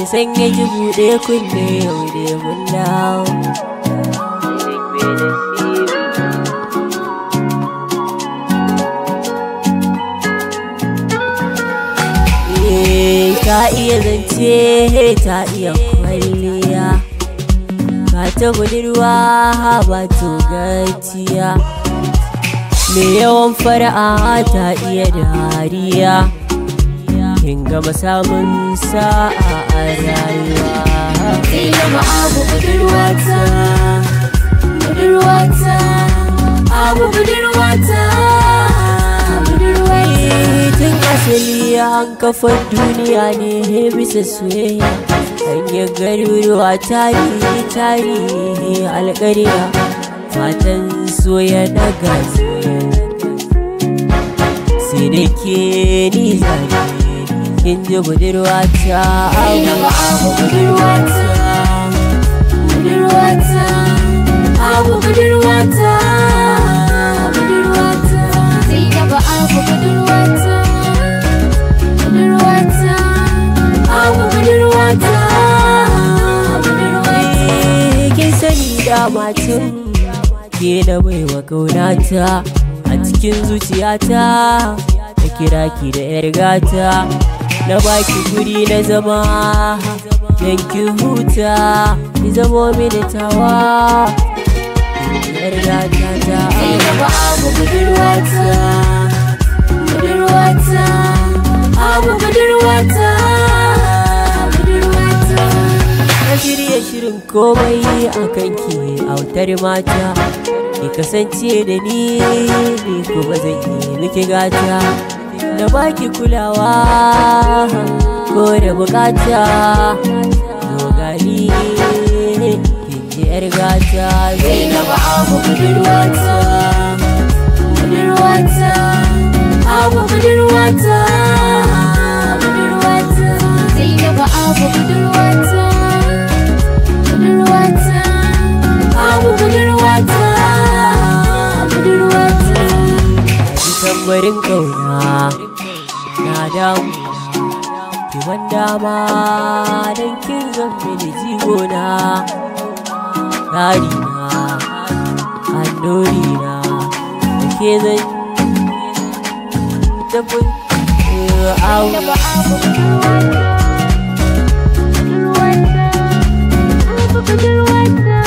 Mai sanya ki buɗe kunne yau dai mun dawo. Ta iya zance, ta iya kwalliya, ba ta budurwa ba to gaciya. Mai yawan fara'a ta iya dariya, kin gama samun sa'a a rayuwa. Zainabu Abu budurwata, budurwata, Abu budurwata, budurwata. Tun asali an kafa duniya ne bisa soyayya, hanyar garuruwa tarihi tarihi alƙarya, fatan soya daga sai da ke ni zane, kin ji budurwata. Zainabu Abu budurwata, budurwata, Abu budurwata, budurwata. Zainabu Abu budurwata, budurwata, Abu budurwata, budurwata. Kin sani dama tun ke na baiwa kaunata a cikin zuciyata, na kira ki da yar gata, na baki guri na zama don ki huta, ki zamo mini tawa yar gata ta. Zainabu Abu budurwata, budurwata, Abu budurwata, budurwata. Na shirya shirin komai a kanki autar mata, ki kasance da ni, ni kuma zan yi miki gata, na baki kulawa ko da bukata. Zo gani kin ji yar gata. Zainabu Abu budurwata, budurwata, Abu budurwata, budurwata. Zainabu Abu budurwata, budurwata, Abu budurwata, budurwata. Ji tambarin kauna na damu, ki ban dama don kin zan mini jigona, tsarina annurina, da ke zan tafi au. Zainabu Abu budurwata, budurwata, Abu budurwata.